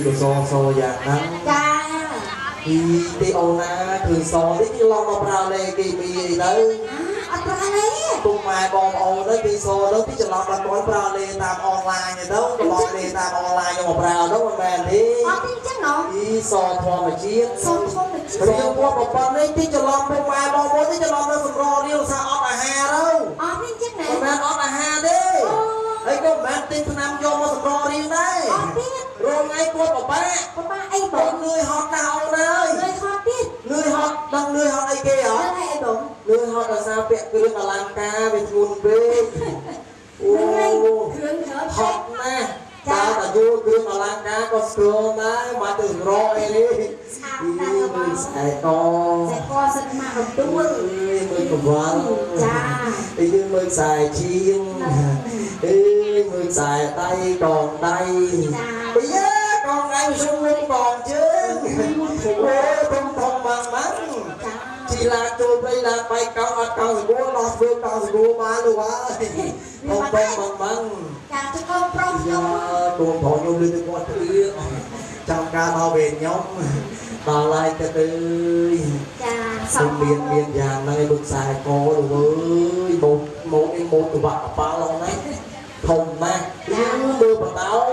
ក៏សសយ៉ាងហ្នឹង ចា អីទេអូនណាគឺសនេះគេឡងមកប្រើលេគេមីអីទៅ អត់ប្រើលេ ពុកម៉ែបងប្អូនទៅពីសទៅពីច្រឡំដល់គាត់ប្រើលេតាមអនឡាញទៅច្រឡំលេតាមអនឡាញយកមកប្រើទៅមិនមែនទេ អត់ទេអញ្ចឹងហ៎ អីសធម្មជាតិ សធម្មជាតិ រឿងគាត់ប្រព័ន្ធនេះទីច្រឡំពុកម៉ែបងប្អូនទីច្រឡំនៅសម្ររៀលថាអត់អាហារទៅ អត់ទេអញ្ចឹងណា មិនមែនអត់អាហារទេហើយក៏មិនមែនទិញថ្នាំយកមកសម្ររៀលដែរ អត់ទេ រងថ្ងៃគាត់ពិបាក ពិបាកអីបង បងនឿយហត់ណាស់អូនអើយ នឿយហត់ទៀត នឿយហត់ដឹងនឿយហត់អីគេហ៎ នឿយអីបង នឿយហត់ដោយសារពាក់គ្រឿងអលង្ការវាធ្ងន់ពេកអូ គ្រឿងច្រើន ហត់ណាស់តែតែយល់គ្រឿងអលង្ការក៏ស្គាល់ដែរមកទៅសម្រកអីនេះ ស្អាតណាស់បង មើលខ្សែក ខ្សែកសិនមកកំដួល មើលកង្វល់ ចា អីយើងមើលខ្សែជាងអេមើលខ្សែដៃកងដៃ ចា អីយ៉ាកងដៃជុំវិញកងជើងអូធំធំម៉ាំងម៉ាំង ចា ជីឡាចូលព្រៃឡាបែកកង់អត់កង់សង្កួរដោះធ្វើកង់សង្កួរបានលោកហើយធំធំម៉ាំងម៉ាំង ចាទៅកូនប្រុសខ្ញុំ កូនប្រុសខ្ញុំលឺទៅគាត់អឺចាំការដល់វេនខ្ញុំដល់ហើយទៅអើយ ចា សូមមានមានយ៉ាងហ្នឹងឯងលោកខ្សែកលោកអើយមកមកអីមកទៅបាក់កប៉ាល់ហ្នឹងណាធំណាស់មើលបតោង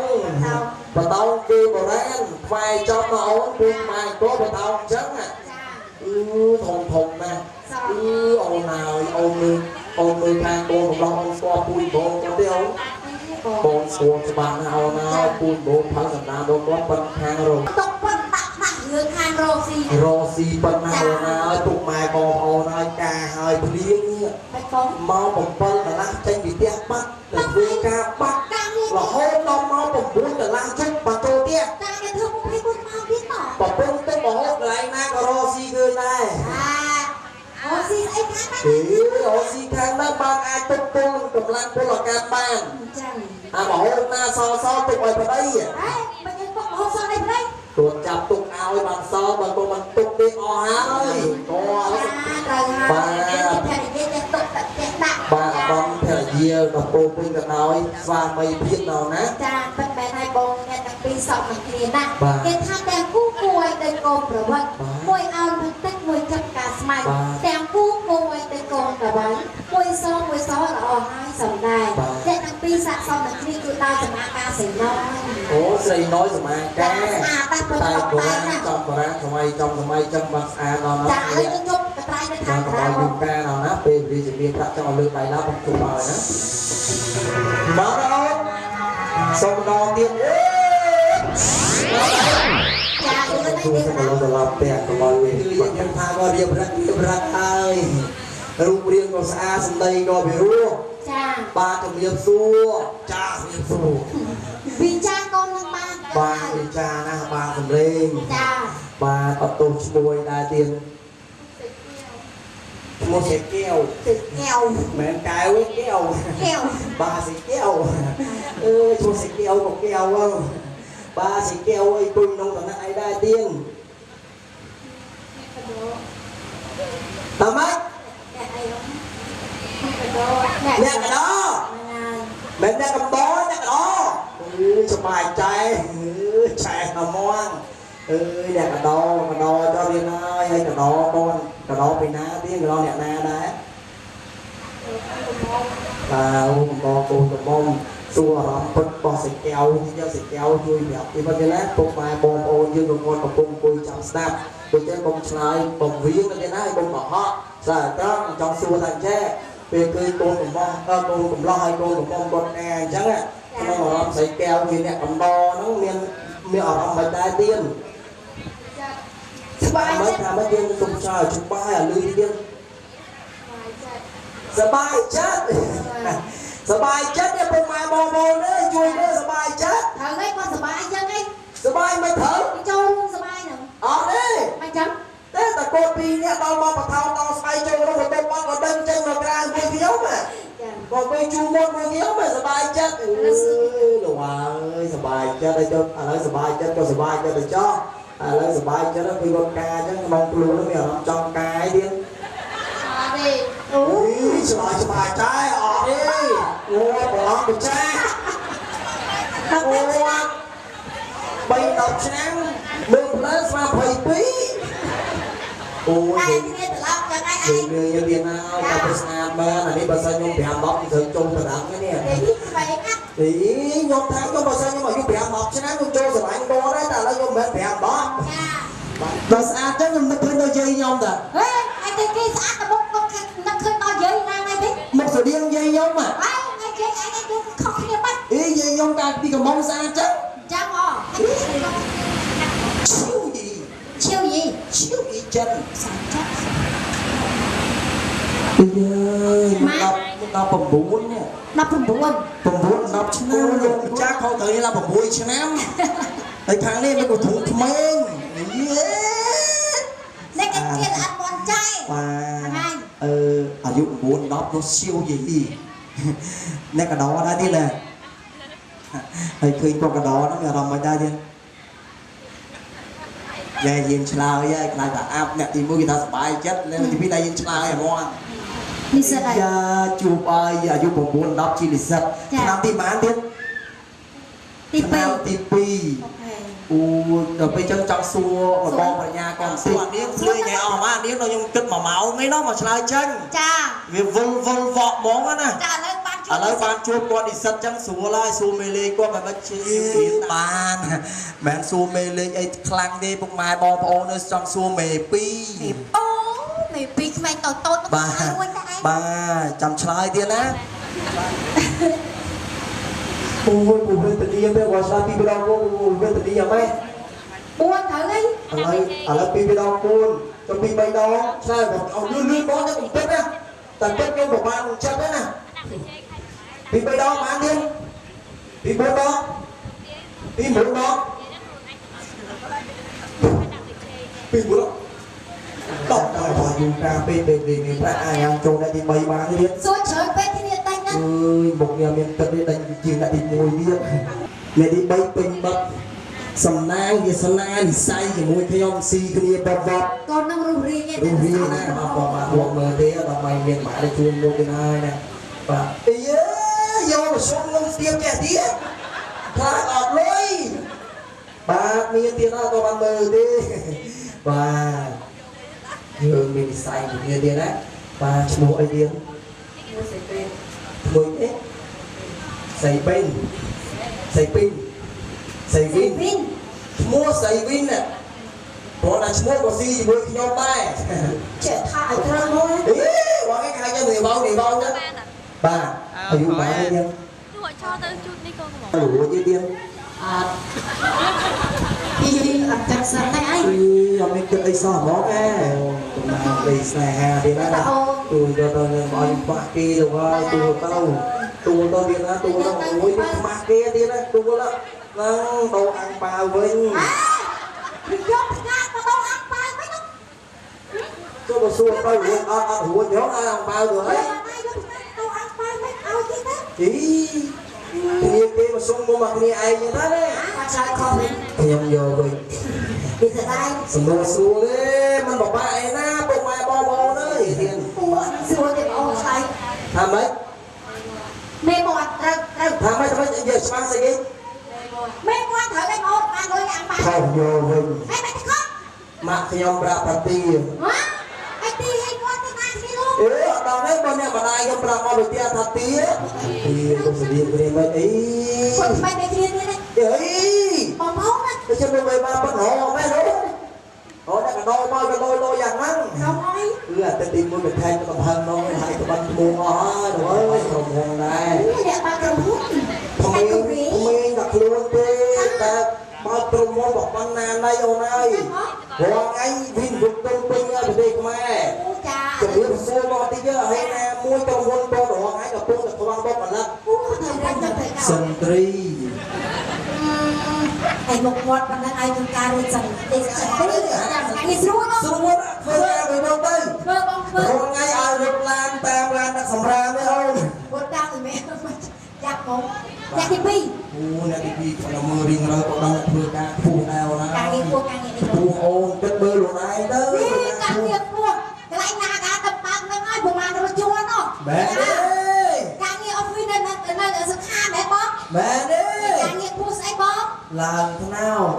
បតោងគេបុរាណខ្វែចំមកអូនពូម៉ែក៏បតោងអញ្ចឹង ចា អឺធំធំណាស់អឺអូនហើយអូនមើលអូនមើលខាងកូនកំឡោះអូនស្គាល់ពូជបងគាត់ទេអូនបងស្គាល់ច្បាស់ណាស់អូនហើយពូជបងផលសម្ដានរបស់គាត់ប៉ុនខាងរក ຕົកប៉ុនដាក់ដាក់រឿងខាងរកស៊ី រកស៊ីប៉ុណ្ណាអូនហើយពុកម៉ែបងប្អូនហើយការហើយភ្លៀងនេះ មិនបង ម៉ោង7កន្លះចេញពីផ្ទះបាត់ទៅធ្វើការបាត់ ការងារ រហូតដល់ម៉ោង9កន្លះជិតបាត់ចូលផ្ទះ ការងារធ្វើ24ម៉ោងទៀតត ប្រពន្ធទៅមហូបកន្លែងណាក៏រកស៊ីឃើញដែរ អារកស៊ីស្អីខាងណា អេរកស៊ីខាងណាបានអាចទប់ទល់នឹងកម្លាំងពលកម្មបាន អញ្ចឹង អាមហូបណាសសទុកឲ្យប្តី ហេមិនយើងទុកមហូបសល់អីប្តី គាត់ចាប់ទុកឲ្យបានសល់បើកុំបានទុកទេអស់ហើយក៏ ត្រូវហើយភរិយាចេះទុកចេះដាក់ បាទអាបំភរិយាក៏ពោពេញក៏ដោយស្វាមីភាពដល់ណា ចាពិតមែនហើយបងអ្នកទាំងពីរសពនឹងគ្នាណាគេថាទាំងគូគួយទៅកូនប្រវត្តិមួយអោនបន្តិចមួយចាប់ការស្មៅទាំងគូគួយទៅកូនប្រវត្តិមួយសមួយសល្អហើយសំដែរអ្នកទាំងពីរស័កសមនឹងគ្នាគឺដោយសមាការស្រីណយ អូស្រីណយសមាការ ស្អាតតែ តែបុរាណចំបុរាណសម័យចំសម័យចឹងបានស្អាតដល់ណា ចាឥឡូវយើងជប់កត្រៃនៅខាងក្រៅ កុំឲ្យការដល់ណាពេលវិជាមានប្រាក់ចង់លើកដៃឡើងខ្ញុំជប់ឲ្យណាបាទអូនសូមដងទៀត ចាយើងទៅទៀត ណាត្រឡប់ផ្ទះកុំឲ្យវិញខ្ញុំថាក៏រៀបរឹករៀបរឹកហើយរូបរាងក៏ស្អាតសម្ដីក៏ពិរោះ ចា បាទជំរាបសួរចាជំរាបសួរ វិចាកូននឹងបាន បាទវិចាណាបាទសំលេង ចា បាទអត់ទោសឈ្មោះដែរទៀតឈ្មោះសេកែវ សេកែវ មែនកែវទេកែវ កែវ បាទសេកែវអឺឈ្មោះសេកែវក៏កែវហ្នឹងបាទសេកែវអីគុញក្នុងតំណែងអីដែរទៀតតាមម៉េច អ្នកអី អ្នកកដោមិនអ្នកកំដរអ្នកកដោអឺសប្បាយចែអឺឆែអមងអើយអ្នកកដោកដោដល់រៀនហើយហើយកដោកូនកដោពីណាទៀតកដោអ្នកណាដែរបាទអូកំដរកូនកំមុំសួរអារម្មណ៍ពិតរបស់សេកែវយកសេកែវជួយប្រាប់ទីមកទៀតណាពុកម៉ែបងប្អូនយើងក៏គាត់កំពុងអង្គុយចាំស្ដាប់ដូច្នេះកុំឆ្លើយបំវៀងទៅទៀតណាកុំកុហកស្អាតត្រង់ចង់សួរថាចេះពេលឃើញកូនកំមុំកូនកំឡោះហើយកូនកំមុំគាត់ណាអញ្ចឹងក្នុងអារម្មណ៍ស្រីកែវជាអ្នកកំដរហ្នឹងមានមានអារម្មណ៍មិនដែរទៀត ស្បាយចិត្ត ថាមិនយើងសុំឆ្លើយច្បាស់ឲ្យលឺទៀតសប្បាយចិត្តសប្បាយចិត្តនេះពុកម៉ែបងប្អូនអើយជួយមើលសប្បាយចិត្ត ត្រូវហើយគាត់សប្បាយចឹងឯង សប្បាយមិនត្រូវ ចូលរួមសប្បាយហ្នឹង អត់ទេ មិនចឹង ទេតែកូនពីរនាក់ដល់មកបថោដល់ស្អីចូលក្នុងបន្ទប់បងក៏ដឹងចេញមកក្រៅមួយខ្ញុំហ៎ក៏ពេលជូរមុនមួយខ្ញុំសប្បាយចិត្តអើយលោកអើយសប្បាយចិត្តហើយចុះឥឡូវសប្បាយចិត្តក៏សប្បាយចិត្តទៅចុះឥឡូវសប្បាយចិត្តពីគាត់ការអញ្ចឹងក្នុងខ្លួនមានអារម្មណ៍ចង់កាយទៀត អត់ទេអូ យសប្បាយសប្បាយចែអត់ទេអូប្រឡងបច្ចាអូ 3 10ឆ្នាំមើលផ្លូវស្មើ22អូយ តែគ្នាត្រឡប់ចឹងឯង ឯងមានហើយតែប្រស្អាតមែនអានេះបើសិនខ្ញុំ5 10ត្រូវចូលប្រដាំនេះ នេះស្វែងណា អីខ្ញុំថាខ្ញុំបើសិនខ្ញុំអាយុ5 10ឆ្នាំខ្ញុំចូលស្រឡាញ់បងដែរតែឥឡូវខ្ញុំមិនមែន5 10 ចាដល់ស្អាតចឹងខ្ញុំនឹកឃើញដល់យាយខ្ញុំតា ហេឯងទៅគេស្អាតតែមុខនឹកឃើញដល់យាយណាថ្ងៃទេ មុខស្តៀងយាយខ្ញុំហ៎ ហើយថ្ងៃយាយឯងយើងខុសគ្នាបាត់ អីយាយខ្ញុំកាលពីកំមុំស្អាតចឹង ចឹងអឈៀវយី ឈៀវយី ឈៀវយីចិន សាច់ចា អើយ19នេះ 19 9 10ឆ្នាំលោកម្ចាស់ខុសត្រូវនេះឡើង6ឆ្នាំហើយខាងនេះមិនក៏ធំក្មេងយេ នេះគេទៀតអត់មន់ចៃ បាទអឺអាយុ9 10នោះសៀវយីអ្នកកដោដែរទៀតណាហើយឃើញគាត់កដោហ្នឹងមានអារម្មណ៍មិនដែរទៀតយ៉ាយើងឆ្លើយហើយខ្លាចតែអាប់អ្នកទី1គេថាសប្បាយចិត្តអ្នកទី2តែយើងឆ្លើយហ្មង និស្សិតហើយ យ៉ាជួបឲ្យអាយុ9 10ជានិស្សិតឆ្នាំទីប៉ុន្មានទៀត ទី2 ឆ្នាំទី2 អូខេ អូដល់ពេលចឹងចង់សួរបងបញ្ញាគាត់សួរអានាងភ្លេងឯអស់អានាងដល់ខ្ញុំគិត1ម៉ោងឯណោះមកឆ្លើយចេញ ចា វាវិលវិលវក់ហ្មងណា ចាឥឡូវបានជួប ឥឡូវបានជួបគាត់និស្សិតចឹងស្រួលហើយសួរមេលេខគាត់មិនបាច់ជាបានមិនសួរមេលេខអីខ្លាំងទេពុកម៉ែបងប្អូននៅចង់សួរមេ2 អូមេ2ក្មេងតូចតូច បាទ រួចតែឯង បាទចាំឆ្លើយទៀតណាអូយពូវេទនីទេគាត់ឆ្លើយពីរដងពូវេទនីយ៉ាងម៉េច 4ត្រូវអី ឥឡូវពីរដង4ទៅពី3ដងឆ្លើយបងឲ្យលឿនលឿនបងទៅកំពិតណាតែពិតខ្ញុំពិបាកនឹងចិត្តណាពី3ដងបានទៀតពី4ដងពី9ដងពី9ដងតោះដល់យូរកាពេលពេលមានប្រាក់អាយ៉ាងចូលអ្នកទី3បានទៀត សួរច្រើនពេកគ្នាតែណា អើយមុខនេះមានទឹកនេះដេញជាងអ្នកទី1ទៀតអ្នកទី3ពេញបឹកសំណាងវាសនានិស័យជាមួយខ្ញុំស៊ីគ្នាបបប កូននឹងរុះរាងឯង រុះរាងណាបាទបងបាទបងមើលទេដល់មិនមានម៉ាក់ទៅជួនលោកទេណាណាបាទអីយកមកសុំងំទៀតចេះទៀតខ្លាចអត់លុយបាទមានទៀតអត់ក៏បានមើលទេបាទយើងមាននិស័យគ្នាទៀតណាបាទឈ្មោះអីទៀតឈ្មោះអីសៃបិញសៃពីងសៃវិនឈ្មោះសៃវិនណាព្រោះតែឈ្មោះក៏ស៊ីជាមួយខ្ញុំដែរ ចេះថាឲ្យត្រូវមួយ អេបងឯងហៅខ្ញុំនេះបងនេះបងចឹងបាទអាយុប៉ុន្មានទៀត ជួចឆោទៅជូតនេះកូនកំង រួចទៀត អត់ពីអត់កាត់សិនតែអី អត់មានគិតអីសោះហ្មងឯងតំណាងដីស្នេហាទៀតណាទូទៅទៅនឹងឲ្យខ្វះគេទៅហើយទូទៅទូទៅទៀតណាទូទៅអូយខ្វះគេទៀតណាទូទៅហ្នឹងដូរអាំងប៉ាវវិញ យកផ្កាមកដូរអាំងប៉ាវវិញ ចូលមកសួរទៅរួចអត់អត់រួចយកអាំងប៉ាវទៅហើយ យកផ្កាដូរអាំងប៉ាវវិញឲ្យគេទៅ អីគ្នាគេមកសុំមកគ្នាឯងចឹងណា អត់ឆ្លើយខុសវិញ ខ្ញុំយកវិញ ពីស្ដាយ សំណួរស្រួលទេมันពិបាកអីណាពុកម៉ែបងប្អូនអើយទៀត ពួកស្រួលទេបងឆ្លើយ ថាម៉េច មេមកអត់ត្រូវត្រូវ ថាម៉េចថាម៉េចនិយាយស្មានស្អីគេ មេគាត់ត្រូវឯងអូនបានលុយអាំងប៉ាវ ខុសយកវិញ ហើយមិនខុស ម៉ាក់ខ្ញុំប្រាប់តាទី ហ៎ហើយទីឲ្យគាត់ទៅណាគ្នាលោក អេអត់ដល់ទេបើអ្នកម្ដាយខ្ញុំប្រាប់មកវិទ្យាថាទីទីកុំស្រៀងគ្នាមិនអី គាត់មិនได้គ្នាទៀត អី បងប្អូនណា តែខ្ញុំមិនបានប៉ុណ្ណោះមែនទេអូអ្នកកដោមកកដោលោយ៉ាងហ្នឹង កុំអី គឺអាទិត្យទី1កថែងកំហឹងនោះហើយក្បាត់ឈ្មោះអស់ហើយទៅអើយក្រុមហ៊ុនដែរ អ្នកបានក្រុមហ៊ុន ក្មេងក្មេងតែខ្លួនទេតែបើក្រុមហ៊ុនបបណ្ណាណៃអូនហើយរាល់ថ្ងៃវិញវិទុំពេញប្រទេសខ្មែរ អូចា ជំរាបសួរមកតិចហើយណាមួយក្រុមហ៊ុនតរាល់ថ្ងៃកំពុងតែខ្វះបុគ្គលិក អូត្រូវតែទៅទៅ សិនត្រី ហើយមកគាត់ប៉ុណ្ណឹងឲ្យធ្វើការរួចសិនទេសិនទេងាយស្រួល ស្រួលធ្វើការវិញមកទៅ ធ្វើបងធ្វើ រាល់ថ្ងៃឲ្យរត់ឡានតាមឡានដាក់សម្រាមទេអូន រត់តាមមែនយ៉ាប់ហ្មងអ្នកទី2 អូអ្នកទី2គាត់មើលរៀងរើក៏ដឹងធ្វើការខ្ពស់ដែរអូនណា ការងារខ្ពស់ការងារនេះ ខ្ពស់អូនគិតមើលខ្លួនឯងទៅ ការងារខ្ពស់កន្លែងណាកាទៅបើកនឹងហើយប្រហែលរត់ជួនណោះ មែនទេ ការងារអอฟហ្វិសនៅនៅសុខាមែនបង មែនទេ ការងារខ្ពស់ស្អីបង ឡើងថ្នោត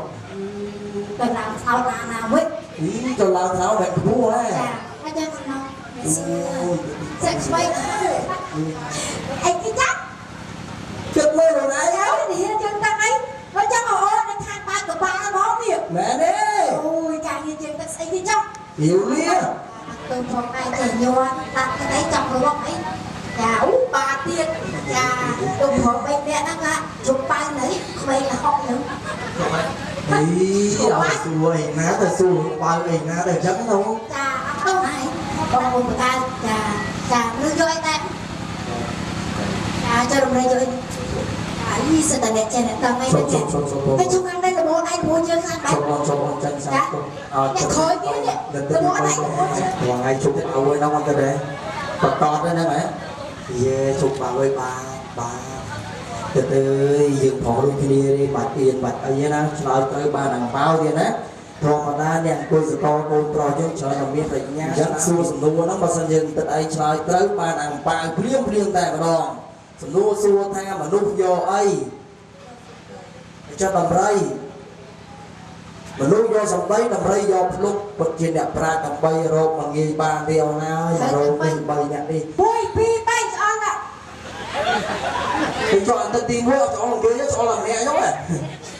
ទៅឡើងថ្នោតណាណាវិញ ចូលឡើងថ្នោតបែបខ្ពស់ហ៎ ចាហើយចាំថ្នោតសាក់ស្វ័យអីគេចា ចិត្តមើលខ្លួនឯង ហើយនេះចឹងតាំងអីហើយចាំអូននឹងខាងបាក់កបាលហ្មងនេះ មែនទេ អូយការងារជាងទឹកស្អីគេចុះ យូលា ទៅផងឯងចេះញ័រដាក់ទៅអីចង់រកអីចាអូបាទៀតចាទៅផងបីអ្នកហ្នឹងហាជុំប៉ៅនេះក្មេងលហុកហ្នឹង អីឲ្យសួរឯណាទៅសួរបើឯណាទៅអញ្ចឹងនោះ ចាអត់ទៅហើយបងប្អូនបកាចាចាឬយកអីដែរចាចុះរំលែកយកអីអាយសិតតែអ្នកចេះអ្នកដឹងអី សុំ ចេះ សុំសុំ តែជុំខាងនេះលបដៃមួយជើងខាងបែ សុំសុំសុំចាញ់សាទុំ អត់អ្នកក្រោយគេនេះលបដៃមួយជើង ថ្ងៃជុំឲ្យហ្នឹងអត់ទៅដែរបន្តទៅហ្នឹងហ៎យេជុំបើអើយបាទបាទទៅទៅយើងផងដូចគ្នាទេបាច់អៀនបាច់អីណាឆ្លើយត្រូវបានអាំងប៉ាវទៀតណាធម្មតាអ្នកអង្គុយសកលកូនប្រុសយើងច្រើនតែមានប្រាជ្ញាអញ្ចឹងសួរសំណួរហ្នឹងបើសិនយើងទឹកឯងឆ្លើយត្រូវបានអាំងប៉ាវភ្លាមភ្លាមតែម្ដងសំណួរសួរថាមនុស្សយកអីចុះដំរីមនុស្សយកសម្ដីដំរីយកភ្លុកពិតជាអ្នកប្រាជ្ញដើម្បីរកមកងាយបានទេអូនហើយរកនេះ3អ្នកនេះ 1 2 3ឆ្អល់ណា គេចောက်ទៅទី1អត់ឆ្អល់គេឆ្អល់តែម្នាក់ហ្នឹងហ៎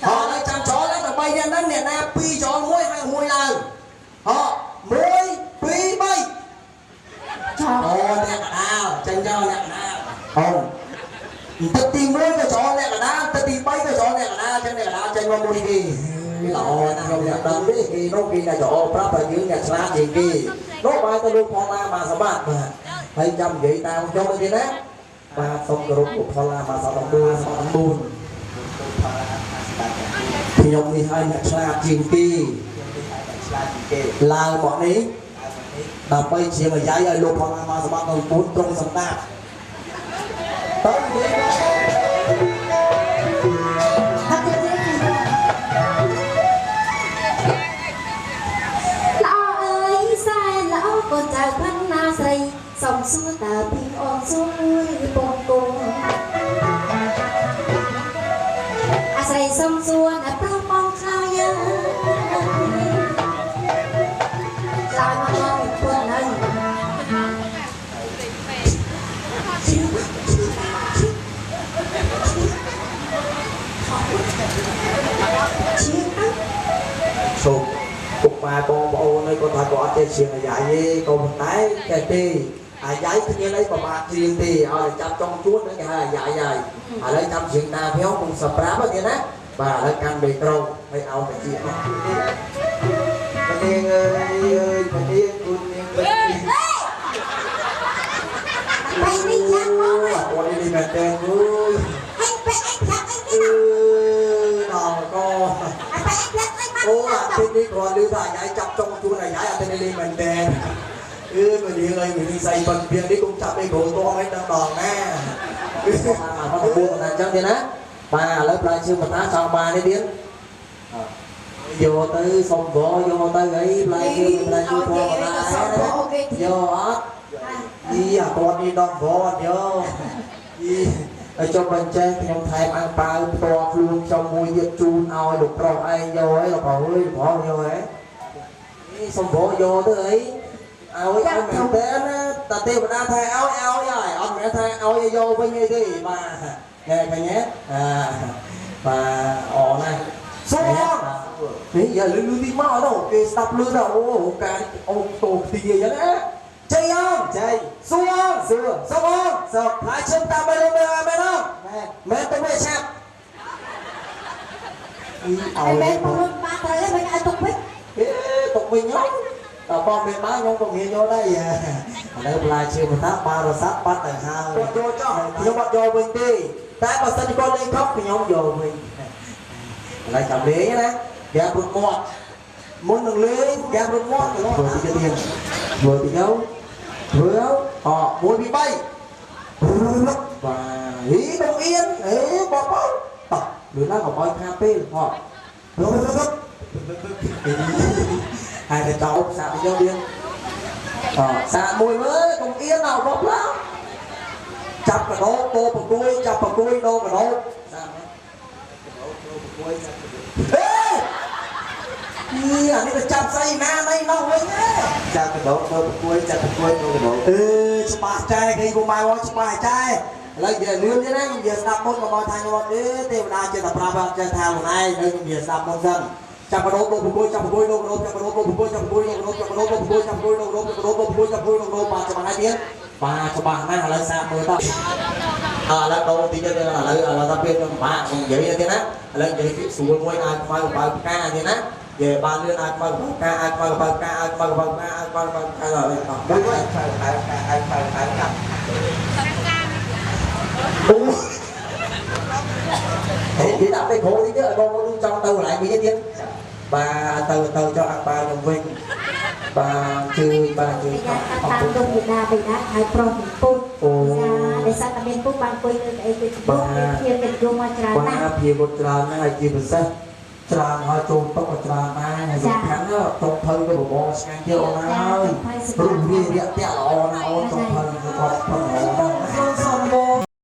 ហើយចាំឆ្អល់តែ3អ្នកហ្នឹងអ្នកណា2ឆ្អល់1ហើយ1ឡើងហ៎1 2 3 ឆ្អល់ អូអ្នកកដាលចេញចោលអ្នកកដាលអូទឹកទី1ក៏ឆ្អល់អ្នកកដាលទឹកទី3ក៏ឆ្អល់អ្នកកដាលចឹងអ្នកកដាលចេញមកមុនគេល្អណាស់ខ្ញុំអ្នកដឹងទេគេនោះគេអ្នកច្អល់ប្រាប់តែយើងអ្នកឆ្លាតជាងគេនោះបាយទៅលោកផងឡាបាទសម្បត្តិបាទហើយចាំនិយាយតាមខ្ញុំទៅទៀតណាបាទសូមគោរពលោកផលឡាបាទសម្បត្តិ4ខ្ញុំនេះហើយអ្នកឆ្លាតជាងគេឡើងមកនេះដើម្បីជាម្យាយឲ្យលោកផលឡាបាទសម្បត្តិនៅ4ត្រង់សម្ដាប់ទៅនិយាយ ល្អអើយសែនល្អកូនចៅផាន់ណាស្រីសុំសួរតើពីអូនសួរឬបងគង់អាស្រីសុំសួរណាប្រុសបងឆ្លើយឆ្លើយមកមកពីពុនហើយជាង សូមពុកម៉ែបងប្អូនអីគាត់ថាគាត់អត់ចេះច្រៀងអាយ៉ៃទេក៏ប៉ុន្តែចេះទេអាយ៉ៃគ្មានអីពិបាកច្រៀងទេឲ្យតែចាប់ចុងជួនហ្នឹងគេហៅអាយ៉ៃហើយឥឡូវចាំច្រៀងតាមខ្ញុំកុំសប្រាប់ទេណាបាទឥឡូវកាន់មេក្រូហើយឲ្យតែជាអស់មនាងអើយអើយមនាងគុណនាង បែរនេះយ៉ាងមក អូនេះមែនតើអើយ ហើយបែរអីប្រាប់អីទៀត ដល់ក ហើយបែរអីប្រាប់អីមក អូអាទីនេះគាត់ឮថាអាយ៉ៃចាប់ចុងជួនអាយ៉ៃអត់ទេលេងមែនតើអឺមនាងអើយមនាងស្អីប៉ុនពីនេះកុំចាប់អីគ្រូតមអីដល់ដល់ណាបាទបួនណាអញ្ចឹងទេណាបាទឥឡូវផ្លែជើងបតាចង់បាននេះទៀតយកទៅសុំវយកទៅអីផ្លែជើងផ្លែជើងផងបតាយកអត់អីអាគាត់នេះដល់វអត់យកអីហើយចុះបញ្ចេះខ្ញុំថែមអាំងប៉ាវផ្ទាល់ខ្លួនខ្ញុំមួយទៀតជូនឲ្យលោកប្រុសឯងយកអីលោកប្រុសអើយប្រុសយកហ៎នេះសុំវយកទៅអីឲ្យឲ្យមែនតើណាតាទេវតាថាឲ្យឲ្យហើយអត់មែនថាឲ្យយកវិញអីទេបាទណែឃើញទេអាបាទអណាស់សួរនេះយ៉ាលឺលឺទីមកទៅគេស្ដាប់លឺទៅអូការអូតូខ្ទាអញ្ចឹងណាជ័យអងជ័យសួរសួរសុខអងសុខផ្លែឈើតាមបីលោកមែនមែនអងមែនទៅវិញឆាប់អីឲ្យ មែនបងបានត្រូវហើយវិញឲ្យទុកវិញ អេទុកវិញហ៎តើបងមានបានខ្ញុំក៏មានយកដែរឥឡូវផ្លែឈើមកតាបានរសាបាត់ទៅហើយគាត់យកចោះខ្ញុំអត់យកវិញទេតែបើសិនគាត់លេងខុសខ្ញុំយកវិញឥឡូវចាំលេងណាហ្គេមរត់មាត់មុននឹងលេងហ្គេមរត់មាត់ទៅធ្វើទីទៀតធ្វើទីទៅធ្វើអ1 2 3បាទហីដងអៀនអេបងបងតោះលឿនឡើងកុំឲ្យខាតពេលហ៎រត់រត់ហើយទៅចោលសាកទៅយកទៀតអសាកមួយមើលកុំអៀនដល់បងឡើងចាប់កដោពោប្រគួយចាប់ប្រគួយដោកដោសាក 6ចាប់អេនេះអានេះទៅចាប់ស្អីណាណៃនោះវិញហ៎ ចាប់កដោទៅប្រគួយចាប់ប្រគួយទៅកដោ អឺច្បាស់ចែគេពុកម៉ែមកច្បាស់ចែឥឡូវនិយាយលឿនទៀតណាខ្ញុំនិយាយស្ដាប់មុនមកមកថាខ្ញុំអត់ទេទេវតាចេះតែប្រាប់អត់ចេះថាខ្លួនឯងនៅខ្ញុំនិយាយស្ដាប់មុនសិនចាប់កដោទៅប្រគួយចាប់ប្រគួយលោកកដោចាប់កដោទៅប្រគួយចាប់ប្រគួយលោកកដោចាប់កដោទៅប្រគួយចាប់ប្រគួយលោកកដោចាប់កដោទៅប្រគួយចាប់ប្រគួយលោកកដោបាទច្បាស់ហើយទៀតបាទច្បាស់ណាស់ឥឡូវសាកមើលតឥឡូវដូរតិចទៀតឥឡូវឥឡូវថាពេលខ្ញុំពិបាកខ្ញុំនិយាយទៀតណាឥឡូវនិយាយពីស្រួលមួយឲ្យខ្មៅកបើផ្កាទៀតណានិយាយបានលឿនឲ្យខ្មៅកបើផ្កាឲ្យខ្មៅកបើផ្កាឲ្យខ្មៅកបើផ្កាឲ្យខ្មៅកបើផ្កាដល់មួយមួយ ខ្មៅកបើផ្កាឲ្យខ្មៅកបើផ្កា អូហេនិយាយដាក់ទៅគ្រូនេះទៀតឲ្យបងប្អូនចង់ទៅកន្លែងវិញទៀតបាទទៅទៅចុះអាបាខ្ញុំវិញបាទជឿបាទជឿ អរគុណតាមលោកបិតាបិតាហើយប្រុសពីពូជ អូ ចាដោយសារតែមានពូជបានអង្គុយលើកៅអីទៅជំនួសមានភ្ញៀវកិត្តិយសមកច្រើនណាស់ បាទភ្ញៀវច្រើនណាស់ហើយជាពិសេសច្រើនហើយចូលតុក៏ច្រើនដែរហើយសំខាន់ណាស់តុភៅក៏បបរឆ្ងាញ់ទៀតអូនហើយរុះរាយរាក់ទាក់ល្អណាស់អូនតុភៅគឺគាត់ផឹកល្អណាស់